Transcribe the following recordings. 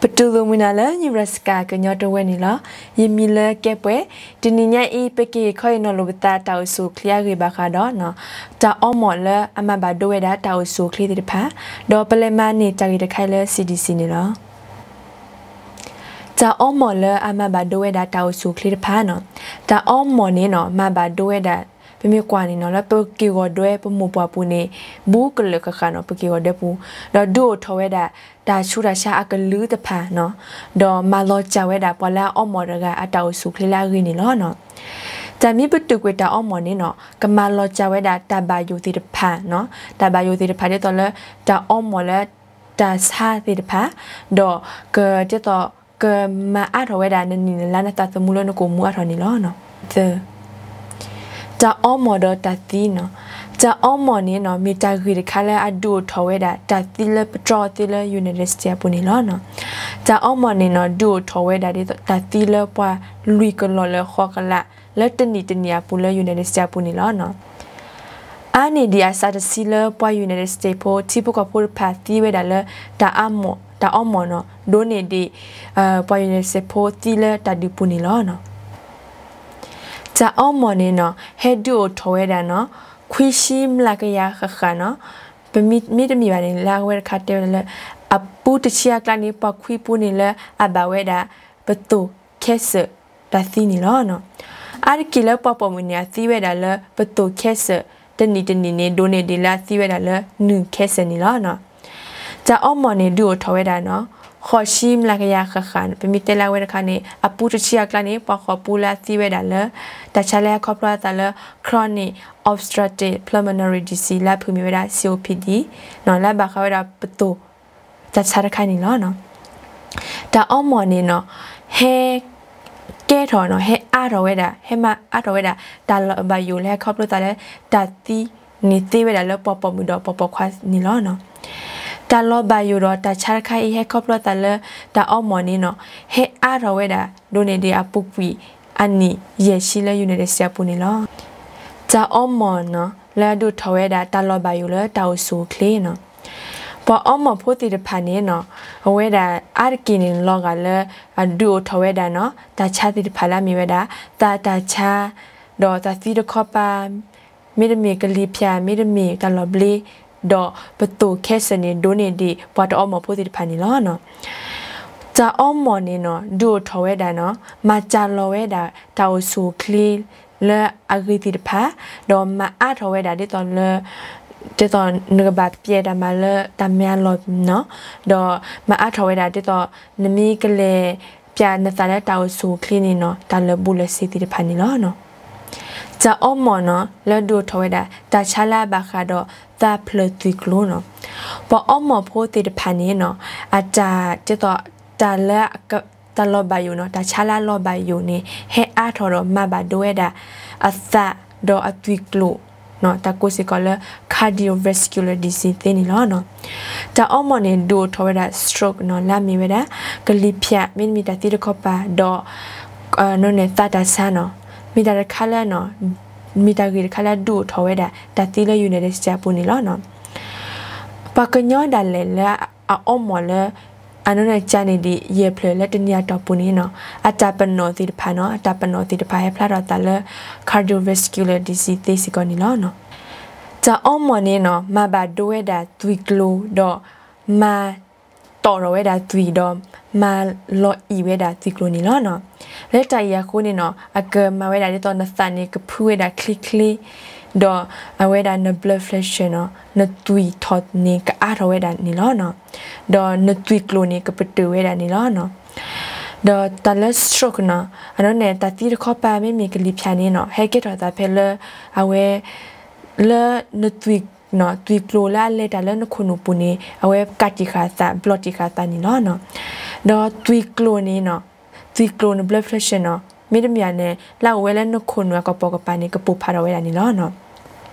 ပတုၤလီၤမုၢ်နၤလၢ Nebraska ကညီတဝၢန့ၣ်လီၤ. ယမံၤလၢကဲပှဲၤ, တနံၤညါအံၤ ပက့ၤခီအံၤနီၤလိာ်ပသးတၢ်အိၣ်ဆူၣ်အိၣ်ချ့အဂ့ၢ်ဘၣ်ဃးဒီး တၢ်အီမိာ်လၢအမၤဘၣ်ဒိဝဲဒၣ်တၢ်အိၣ်ဆူၣ်အိၣ်ချ့သ့ၣ်တဖၣ်, ဒီးပလဲၤမၤန့ၢ်တၢ်ဂ့ၢ်တခါအံၤလၢ C D C န့ၣ်လီၤ. တၢ်အီမိာ်လၢအမၤဘၣ်ဒိဝဲဒၣ်တၢ်အိၣ်ဆူၣ်အိၣ်ချ့တဖၣ်နီၤ. တၢ်အီမိာ်န့ၣ်နီၤ မၤဘၣ်ဒိဝဲဒၣ် ပမ့ၢ်ကွၢ်န့ၣ်နီၤ လၢပက့ၢ်ဂီၤဒွဲပမိၢ်ပှၢ်ပူၤန့ၣ် ဘူးကလၢာ်ဃၣ်ဃၣ်နီၤ ပက့ၢ်ဂီၤဒွဲပူၤ, ဒီးဒုးအိၣ်ထီၣ်ဝဲဒၣ် တၢ်ဆူးတၢ်ဆါအကလုာ်တဖၣ်နီၤ, ဒီးမၤလီၤစၢ်ဝဲဒၣ်ပှၤလၢအအီမိာ်တဂၤအတၢ်အိၣ်ဆူၣ်အိၣ်ချ့လၢအဂ့ၤန့ၣ်လီၤနီၤ. တၢ်မ့ၢ်ပတုာ်ကွံာ်တၢ်အီမိာ်န့ၣ်နီၤ ကမၤလီၤစၢ်ဝဲဒၣ်တၢ်ဘၣ်ယိၣ်သ့ၣ်တဖၣ်နီၤ, တၢ်ဘၣ်ယိၣ်သ့ၣ်တဖၣ်ဒ်သိးလၢ တၢ်အီမိာ်လၢ တၢ်ဆါသ့ၣ်တဖၣ်, ဒီးကဒ်သိး ကမၤအါထီၣ်ဝဲဒၣ်နနံၣ်နလါနသးသမူလၢနကအိၣ်မူအါထီၣ်န့ၣ်လီၤ. သၢ, တၢ်အီမိာ်ဒီးတၢ်သံနီၤ. တၢ်အီမိာ်န့ၣ်နီၤ မ့ၢ်တၢ်ဂ့ၢ်တခါလၢအဒုးအိၣ်ထီၣ်ဝဲဒၣ် တၢ်သံလၢပတြီအီၤသ့လၢ United States အပူၤန့ၣ်လီၤ. တၢ်အီမိာ်န့ၣ်နီၤ ဒုးအိၣ်ထီၣ်ဝဲဒၣ်ဒ်သိး တၢ်သံလၢပှၤလွံၢ်ကလီၢ်လၢဃိးကလး လၢတနံၣ်တနံၣ်အပူၤလၢ United States အပူၤန့ၣ်လီၤ. အါန့ၢ်ဒံးအစးတဆံလၢပှၤ United States ဖိ ထံဖိကီၢ်ဖိတဖၣ်သံဝဲဒၣ်လၢ တၢ်အီမိာ်နီၤ ဒိၣ်န့ၢ်ဒံး ပှၤ United States ဖိသံလၢတၢ်ဒုးပူၤန့ၣ်လီၤ. တၢ်အီမိာ်န့ၣ်နီၤ ဟဲဒုးအိၣ်ထီၣ်ဝဲဒၣ်နီၤ ခွံဆံမျးကယၤဃၣ်ဃၣ်နီၤ, ပမ့ၢ်တမ့ၢ်ဘၣ်န့ၣ် လၢအဝဲတခါတဲဝဲဒၣ်လၢ အပူတဆံအကျါန့ၣ် ပှၤခွံပူန့ၣ်လၢအဘၣ်ဝဲဒၣ် ပသိၣ် cancer တၢ်သံန့ၣ်လီၤ. အါတက့ၢ်လၢပှၤပိာ်မုၣ်န့ၣ် အသံဝဲဒၣ်လၢ ပသိၣ် cancer တနံၣ်တနံၣ်န့ၣ် ဒိၣ်န့ၢ်ဒံးလၢအသံဝဲဒၣ်လၢ နုၢ် cancer န့ၣ်လီၤ. တၢ်အီမိာ်န့ၣ် ဒုးအိၣ်ထီၣ်ဝဲဒၣ်နီၤ ဃိးဆံမျးကယၤဃၣ်ဃၣ်, ပမ့ၢ်တဲလၢအဝဲတခါန့ၣ် အပူတဆံအကျါန့ၣ် ပှၤဃိးပူလၢအသံဝဲဒၣ်လၢ တၢ်ဆါလၢဟဲခီဖျိအသးလၢ chronic obstructive pulmonary disease လၢအဖုၣ်မ့ၢ်ဝဲဒၣ် C O P D နီၤ လၢအဘၣ်ဃးဝဲဒၣ်ပသိၣ် တၢ်ဆါတခါန့ၣ်လီၤ. တၢ်အီမိာ်န့ၣ်နီၤ ဟဲ ကဲထီၣ်နီၤ ဟဲအါထီၣ်ဝဲဒၣ် ဟဲမၤအါထီၣ်ဝဲဒၣ် တၢ်လီၤဘၣ်ယိၣ်လၢဟဲခီဖျိသးလၢ တၢ်သံန့ၣ်သ့ဝဲဒၣ်လၢပှၤပိာ်မုၣ်ဒီးပှၤပိာ်ခွါန့ၣ်လီၤ. တၢ်လီၤဘၣ်ယိၣ်ဒီးတၢ်ဆါတခါအံၤ ဟဲခီဖျိသးလၢ တၢ်အီမိာ်န့ၣ်နီၤ ဟဲအါထီၣ်ဝဲဒၣ် ဒိၣ်န့ၢ်ဒံးအပူၤကွံာ်အနံၣ်ယဲၢ်ဆံလၢ United States အပူၤန့ၣ်လီၤ. တၢ်အီမိာ်နီၤ လၢအဒုးအိၣ်ထီၣ်ဝဲဒၣ် တၢ်လီၤဘၣ်ယိၣ်လၢတၢ်အိၣ်ဆူၣ်အိၣ်ချ့နီၤ. ပှၤအီမိာ်ဖိသ့ၣ်တဖၣ်န့ၣ်နီၤ အဝဲဒၣ်အါတက့ၢ်န့ၣ် လီၤဂာ်လၢ အဒုးအိၣ်ထီၣ်ဝဲဒၣ်နီၤ တၢ်ဆါသ့ၣ်တဖၣ်လၢအမ့ၢ်ဝဲဒၣ် သးတၢ်ဆါ ဒီးတၢ်သံတခီပၤ မ့တမ့ၢ်ကလံၤဖၠၣ် မ့တမ့ၢ်တၢ်လီၤဘျ့ ဒီးပသိၣ် cancer န့ၣ် ဒိၣ်န့ၢ်ဒံးပှၤတၢ်အီမိာ်ဖိသ့ၣ်တဖၣ်န့ၣ်လီၤ. တၢ်အီမိာ်န့ၣ်နီၤ ဒုးအိၣ်ထီၣ်ဝဲဒၣ်နီၤ မၤစၢ်လီၤဝဲဒၣ် တၢ်အိၣ်ဆူၣ်အိၣ်ချ့ လၢအဂ့ၤသ့ၣ်တဖၣ်, ဒီးမၤအါထီၣ်ဝဲဒၣ်ဒ်သိးလၢ ဒ်သိးနကဘၣ်ပျဲတၢ်မၤလၢတၢ်မၤအလီၢ်နီၤ, ဒီးမၤအါထီၣ်ဝဲဒၣ်ဒ်သိး နမ့ၢ်ကလဲၤပျဲနသးလၢတၢ်အိၣ်ဆူၣ်အိၣ်ချ့န့ၣ်နီၤ တၢ်လၢာ်ဘူၣ်လၢာ်စ့ၤသ့ၣ်တဖၣ်န့ၣ်လီၤ. တၢ်အီမိာ်နီၤ လၢဒုးအိၣ်ထီၣ်ဝဲဒၣ် တၢ်ဆါလၢအဘၣ်ဃးဒီးသးဖျၢၣ်သွံၣ်ကျိၤနီၤ. ပှၤအီမိာ်ဖိသ့ၣ်တဖၣ်န့ၣ်နီၤ အတၢ်ဒ်သိး တၢ်လၢ တၢ်လီၤဘၣ်ယိၣ်နီၤ တၢ်ဆါလၢအလီၤဘၣ်ယိၣ်န့ၣ် ဟဲအါထီၣ်ဒီးမၤဘၣ်ဒိဝဲဒၣ် အသးဒီးအသွံၣ်ကျိၤ တၢ်ကိးစ့ၢ်ကီးလၢ cardiovascular disease သ့န့ၣ်လီၤ. တၢ်အီမိာ်န့ၣ် ဒုးအိၣ်ထီၣ်ဝဲဒၣ် stroke နီၤ လၢအမ့ၢ်ဝဲဒၣ် ကလံၤဖၠၣ် မ့တမ့ၢ်တၢ်သံတခီပၤ ဒီး နီၢ်န့ၣ် သးတၢ်ဆါနီၤ မ့ၢ်တၢ်တခါလၢ မ့ၢ်တၢ်ဂ့ၢ်တခါလၢအဒုးအိၣ်ထီၣ်ဝဲဒၣ် တၢ်သံလၢ United States အပူၤန့ၣ်လီၤ. ပှၤကညီဒၣ်လဲာ်လၢအအီမိာ်လၢ အနီၢ်န့ၣ်ကၢန့ၢ်ဒံး ယဲၢ်ဖျၢၣ်လၢတနံၤအတီၢ်ပူၤန့ၣ်နီၤ အတၢ်ပနီၣ်သ့ၣ်တဖၣ်နီၤ အတၢ်ပနီၣ်သ့ၣ်တဖၣ် ဟဲဖျါထီၣ်သးလၢ cardiovascular disease သ့စ့ၢ်ကီးန့ၣ်လီၤ. တၢ်အီမိာ်န့ၣ်နီၤ မၤဘၣ်ဒိဝဲဒၣ်သွံၣ်ကျိၤဒီး မၤတီၣ်ထီၣ်ဝဲဒၣ်သွံၣ်ဒီး မၤလီၤအံၣ်ဝဲဒၣ်သွံၣ်ကျိၤန့ၣ်လီၤ. လၢတၢ်အံၤအဃိန့ၣ်နီၤ အကမၤဝဲဒၣ်ဒ်သိးနသးန့ၣ် ကဖုဝဲဒၣ်ချ့ချ့ ဒီးအဝဲဒၣ်န blood pressure နီၤ နသွံၣ်ထီၣ်န့ၣ် ကအါထီၣ်ဝဲဒၣ်န့ၣ်လီၤ. ဒီးနသွံၣ်ကျိၤန့ၣ် ကပတုာ်ဝဲဒၣ်န့ၣ်လီၤ. ဒီးတၢ်လၢ stroke နီၤ အနီၢ်န့ၣ် တၢ်သံတခီပၤ မ့မ့ၢ်ကလံၤဖၠၣ်န့ၣ်နီၤ ဟဲကဲထီၣ်သးဖဲလၢ အဝဲ လၢနသွံၣ် သွံၣ်ကျိၤလၢအလဲၤတၢ်လၢနခိၣ်နူာ်ပူၤန့ၣ် အဝဲကၣ်တံာ်ဃာ်အသး ဘျီၣ်တံာ်ဃာ်အသးန့ၣ်လီၤ. ဒီးသွံၣ်ကျိၤန့ၣ်နီၤ သွံၣ်ကျိၤန blood pressure နီၤ မ့တမ့ၢ်န့ၣ် လၢအအိၣ်ဝဲလၢနခိၣ်နူာ်အကပိာ်ကပၤန့ၣ် ကပိာ်ဖးထီၣ်ဝဲဒၣ်န့ၣ်လီၤ.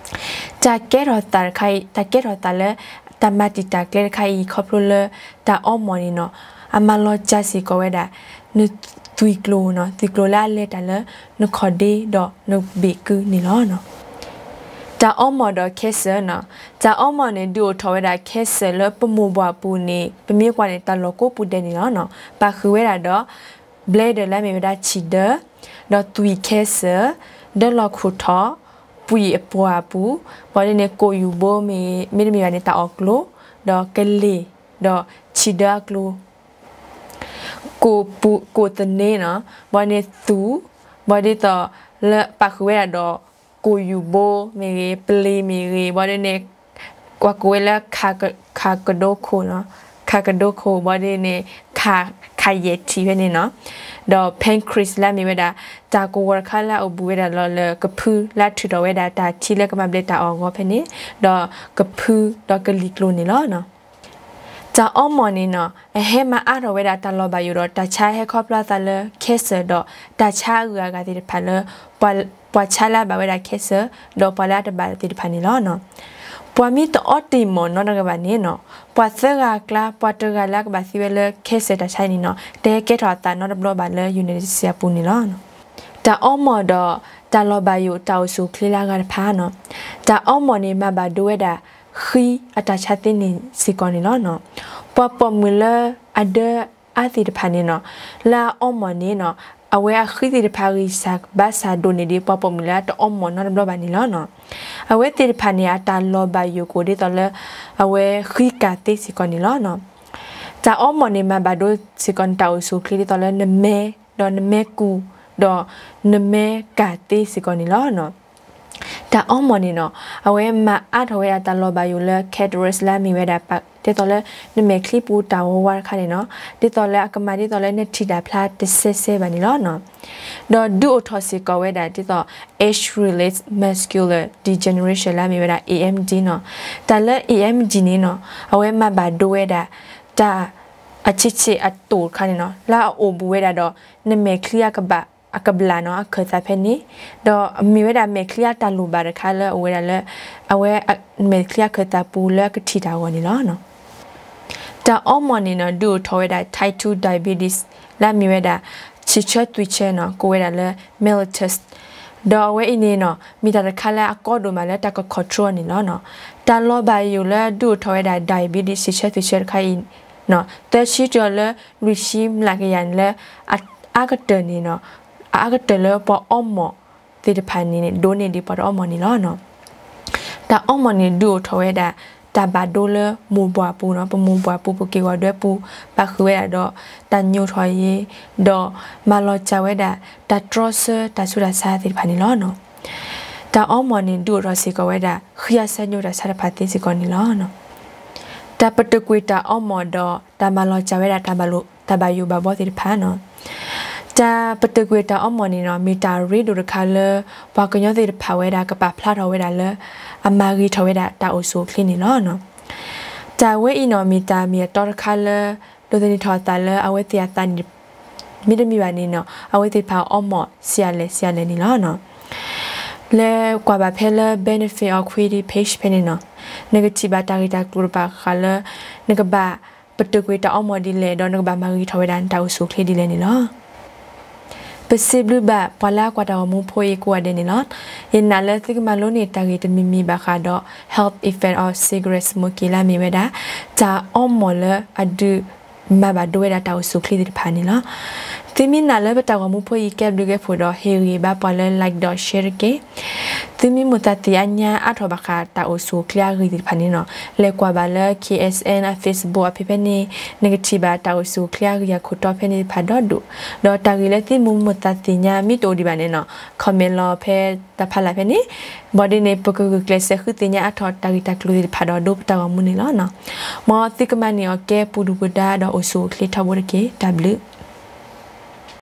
တၢ်ကဲထီၣ်သးတခါအံၤ တၢ်ကဲထီၣ်သးလၢ တၢ်မၤတံာ်တာ်ကျဲတခါအံၤ ခီဖျိလၢ တၢ်အီမိာ်န့ၣ်နီၤ အမၤလီၤစၢ်စ့ၢ်ကီးဝဲဒၣ် နသွံၣ်ကျိၤနီၤ သွံၣ်ကျိၤလၢအလဲၤတၢ်လၢ နခီၣ်ဒ့ဒီးနဘ့ၣ်ကုန့ၣ်လီၤ. တၢ်အီမိာ်ဒီး cancer နီၤ, တၢ်အီမိာ်န့ၣ် ဒုးအိၣ်ထီၣ်ဝဲဒၣ် cancer လၢပမိၢ်ပှၢ်ပူၤန့ၣ် ပမ့ၢ်ကွၢ်န့ၣ် တၢ်လီၢ်ကိးပူၤဒဲးန့ၣ်လီၤနီၤ. ပာ်ဃုာ်ဝဲဒၣ်ဒီး bladder လၢအမ့ၢ်ဝဲဒၣ်ဆံးဒၢ, ဒီးသွံၣ် cancer, ဒၢလီၢ်ခိၣ်ထီၣ်, ပှံၢ်အပှၢ်အပူၤ, ဘၣ်ဒ်န့ၣ် ကိာ်ယူၢ်ဘိမ့ၢ်ဂ့ၤ, မ့တမ့ၢ်ဘၣ်န့ၣ် တၢ်အီၣ်ကျိၤ, ဒီးကလ့ၢ်, ဒီးဆံးဒၢအကျိၤ ကိၣ်ပူၤ ကိၣ်သန့နီၤ, ဘၣ်ဒ်န့ၣ်သူၣ်, ဘၣ်ဒ်သိးလၢပာ်ဃုာ်ဝဲဒၣ်ဒီး ကိာ်ယူၢ်ဘိမ့ၢ်ဂ့ၤ, ပလ့ၤမ့ၢ်ဂ့ၤ, ဘၣ်ဒ်န့ၣ် ပှၤကိးဝဲလၢ ခါကဒိခိၣ်နီၤ, ခါကဒိခိၣ် ဘၣ်ဒ်န့ၣ် ခါယဲၢ်ထံးဖဲန့ၣ်နီၤ, ဒီး pancreas လၢအမ့ၢ်ဝဲဒၣ် တၢ်ကဝီၤတခါလၢအအိၣ်ဘူးဝဲဒၣ်လီၤလၢကဖု လၢအထုးထီၣ်ဝဲဒၣ်တၢ်ထံလၢကမၤဘျဲးတၢ်အီၣ်အဂီၢ်ဖဲန့ၣ်, ဒီးကဖု ဒီးကလံၤကျိၤန့ၣ်လီၤ. တၢ်အီမိာ်န့ၣ်နီၤ အဟဲမၤအါထီၣ်ဝဲဒၣ်တၢ်လီၤဘၣ်ယိၣ်ဒီးတၢ်ဆါဟဲခီဖျိအသးလၢ cancer ဒီးတၢ်ဆါအဂုၤအဂၤသ့ၣ်တဖၣ်လၢ ပှၤဆါလၢအဘၣ်ဝဲဒၣ် cancer ဒီးပှၤလၢအတဘၣ်သ့ၣ်တဖၣ်န့ၣ်လီၤ. ပှၤမ့ၢ်တအီတ့ၢ်မီၢ်နီတဂၤဘၣ်န့ၣ်နီၤ, ပှၤသၢဂၤအကျါ ပှၤတဂၤလၢအကဘၣ်သံဝဲလၢ cancer တၢ်ဆါအံၤန့ၣ်နီၤ တဟဲကဲထီၣ်အသးနီတဘျီဘၣ်လၢ United States အပူၤန့ၣ်လီၤ. တၢ်အီမိာ်ဒီးတၢ်လီၤဘၣ်ယိၣ်တၢ်အိၣ်ဆူၣ်အိၣ်ချ့လၢအဂၤတဖၣ်နီၤ, တၢ်အီမိာ်န့ၣ် မၤဘၣ်ဒိဝဲဒၣ် ဃံအတၢ်ဆါသ့န့ၣ်စ့ၢ်ကီးန့ၣ်လီၤ. ပှၤပိာ်မုၣ်လၢအဒၢအါသ့ၣ်တဖၣ်န့ၣ်နီၤ, လၢအအီမိာ်န့ၣ်နီၤ အဝဲအဃံသ့ၣ်တဖၣ်ဂံၢ်စၢ်ဘါစၢ်ဒိၣ်န့ၢ်ဒံး ပှၤပိာ်မုၣ်လၢအတအီမိာ်နီတဘျီဘၣ်န့ၣ်လီၤ. အဝဲသ့ၣ်တဖၣ်န့ၣ် အတၢ်လီၤဘၣ်ယိၣ်ကအိၣ်ဒ်သိးလၢ အဝဲဃံကၢ်သ့စ့ၢ်ကီးန့ၣ်လီၤ. တၢ်အီမိာ်န့ၣ် မၤဘၣ်ဒိစ့ၢ်ကီးန့ၣ် တၢ်အိၣ်ဆူၣ်အိၣ်ချ့ဒ်သိးလၢနမဲ ဒီးနမဲကူၢ် ဒီးနမဲကၢ်သ့စ့ၢ်ကီးန့ၣ်လီၤ. တၢ်အီမိာ်န့ၣ်နီၤ အဝဲမၤအါထီၣ်ဝဲဒၣ်တၢ်လီၤဘၣ်ယိၣ်လၢ cancerous လၢအမ့ၢ်ဝဲဒၣ် ဒ်သိးလၢ နမဲာ်ချံပူၤတၢ်ဝါဝါတခါန့ၣ်နီၤ, ဒ်သိးလၢအကမၤဒ်သိးလၢနထံၣ်တၢ်ဖျါတစဲးစဲးဘၣ်န့ၣ်လီၤ. ဒီးဒုးအိၣ်ထီၣ်စ့ၢ်ကီးဝဲဒၣ်ဒ်သိး age-related macular degeneration လၢအမ့ၢ်ဝဲဒၣ် A M D နီၤ. တၢ်လၢ A M D န့ၣ်နီၤ အဝဲမၤဘၣ်ဒိဝဲဒၣ် တၢ်အဆံးဆံးအတိၢ်တခါန့ၣ်နီၤ လၢအအိၣ်ဘူးဝဲဒၣ်ဒီး နမဲာ်ချံအကဘၣ် အကဘျၣ်နီၤ အခၢၣ်သးဖဲန့ၣ်, ဒီးမ့ၢ်ဝဲဒၣ်မဲာ်ချံအတၢ်လိၣ်ဘၣ်တခါလၢအအိၣ်ဝဲဒၣ်လၢ အဝဲမဲာ်ချံအခၢၣ်သးပူၤလၢအကထံၣ်တၢ်အဂီၢ်န့ၣ်လီၤ. တၢ်အီမိာ်န့ၣ်နီၤ ဒုးအိၣ်ထီၣ်ဝဲဒၣ် type two diabetes လၢအမ့ၢ်ဝဲဒၣ် ဆံးဆၢသွံၣ်ဆၢနီၤ ကိးဝဲဒၣ်လၢ mellitus, ဒီးအဝဲအံၤန့ၣ်နီၤ မ့ၢ်တၢ်တခါလၢအကီဒိၣ်မးလၢတၢ်က control န့ၣ်လီၤ. တၢ်လီၤဘၣ်ယိၣ်လၢဒုးအိၣ်ထီၣ်ဝဲဒၣ် diabetes ဆံးဆၢသွံၣ်ဆၢတခါအံၤ သၢဆံတုၤလၢလွံၢ်ဆံမျးကယၤန့ၣ်လၢ အအါကတၢၢ်န့ၣ်နီၤ အအါကတၢၢ်လၢပှၤအီမိာ်သ့ၣ်တဖၣ်န့ၣ် ဒိၣ်န့ၢ်ဒံးပှၤတအီမိာ်န့ၣ်လီၤ. တၢ်အီမိာ်န့ၣ် ဒုးအိၣ်ထီၣ်ဝဲဒၣ် တၢ်ဘၣ်ဒိလၢမိၢ်ပှၢ်ပူၤနီၤ, ပမိၢ်ပှၢ်ပူၤ ပက့ၢ်ဂီၤဒွဲပူၤ ပာ်ဃုာ်ဝဲဒၣ်ဒီး တၢ်ညိးထီၣ်ယ့ၤ ဒီးမၤလီၤစၢ်ဝဲဒၣ် တၢ်တြီဆၢတၢ်ဆူးတၢ်ဆါသ့ၣ်တဖၣ်န့ၣ်လီၤ. တၢ်အီမိာ်န့ၣ် ဒုးအိၣ်ထီၣ်စ့ၢ်ကီးဝဲဒၣ် ဃံအစဲညိးတၢ်ဆါတဖၣ်သ့စ့ၢ်ကီးန့ၣ်လီၤ. တၢ်ပတုာ်ကွံာ်တၢ်အီမိာ်ဒီး တၢ်မၤလီၤစၢ်ဝဲဒၣ် တၢ်ဘၣ်ယိၣ်ဘၣ်ဘီသ့ၣ်တဖၣ်နီၤ. တၢ်ပတုာ်ကွံာ်တၢ်အီမိာ်န့ၣ်နီၤ မ့ၢ်တၢ်ရ့ဒိၣ်တခါလၢ ပှၤကညီသ့ၣ်တဖၣ်ဝဲဒၣ် ကပာ်ဖျါထီၣ်ဝဲဒၣ်လၢ အမၤဂ့ၤထီၣ်ဝဲဒၣ်တၢ်အိၣ်ဆူၣ်အိၣ်ချ့န့ၣ်လီၤ. တၢ်ဝဲအံၤနီၤ မ့ၢ်တၢ်မ့ၢ်အတီတခါလၢ ဒိးသန့ၤထီၣ်အသးလၢအဝဲသ့ၣ်အသးန့ၣ် မ့တမ့ၢ်ဘၣ်န့ၣ်နီၤ အဝဲသ့ၣ်တဖၣ်အီမိာ်ဆံးအါလဲၣ်ဆံးအါလဲၣ်န့ၣ်လီၤ. လဲၤကွၢ်ဘၣ်ဖဲလၢ Benefits of Quitting page ဖဲန့ၣ်နီၤ နကထံၣ်ဘၣ်တၢ်ဂ့ၢ်တၢ်ကျိၤတဖၣ်ဃးလၢ နကဘၣ်ပတုာ်ကွံာ်တၢ်အီမိာ်ဒ်လဲၣ် ဒီးနကဘၣ်မၤဂ့ၤထီၣ်ဝဲဒၣ်နတၢ်အိၣ်ဆူၣ်အိၣ်ချ့ဒ်လဲၣ်န့ၣ်လီၤ. ပစံးဘျုးဘၣ်ပှၤလၢအကွၢ်တၢ်ဂီၤမူဖိအံၤကိးဂၤဒဲးန့ၣ်လီၤ. ယနာ်လၢသုကမၤလိန့ၢ်တၢ်ဂ့ၢ်တမံၤမံၤဘၣ်ဃးဒီး health effect of cigarette smoking လၢအမ့ၢ်ဝဲဒၣ် တၢ်အီမိာ်လၢအဒုးမၤဘၣ်ဒိဝဲဒၣ်တၢ်အိၣ်ဆူၣ်အိၣ်ချ့သ့ၣ်တဖၣ်န့ၣ်လီၤ. သုမ့ၢ်နာ်လၢပတၢ်ဂီၤမူဖိအံၤကဲဘျုးကဲဖှိၣ်ဒီး ဟ့ၣ်ဂံၢ်ဘါပှၤလၢ like ဒီး share တက့ၢ်. သုမ့ၢ်မိၣ်သးသ့ၣ်ညါအါထီၣ်ဘၣ်ဃးတၢ်အိၣ်ဆူၣ်အိၣ်ချ့အဂ့ၢ်သ့ၣ်တဖၣ်န့ၣ်နီၤ လဲၤကွၢ်ဘၣ်လၢ K S N အ Facebook အဖဲဖဲန့ၣ် နကထံၣ်ဘၣ်တၢ်အိၣ်ဆူၣ်အိၣ်ချ့အဂ့ၢ်အခိၣ်တီဖဲန့ၣ်တဖၣ်ဒီဒူၣ်, ဒီးတၢ်ဂ့ၢ်လၢသုမ့ၢ်မိၣ်သးသ့ၣ်ညါမ့ၢ်တအိၣ်ဒံးဘၣ်န့ၣ်နီၤ comment လီၤဖဲတၢ်ဖးလၢ်ဖဲန့ၣ်, ဘၣ်ဒ်န့ၣ် ပကဂုာ်ကျဲးစၢးဃုသ့ၣ်ညါအါထီၣ်တၢ်ဂ့ၢ်တၢ်ကျိၤသ့ၣ်တဖၣ်ဒီးဒိပတၢ်ဂီၤမူန့ၣ်လီၤ. မ်သုကမၤန့ၢ်အီၤကဲပူၤဒုၣ်ပူၤဒါဒီးအိၣ်ဆူၣ်အိၣ်ချ့ထီဘိတက့ၢ်. တၢ်ဘျုး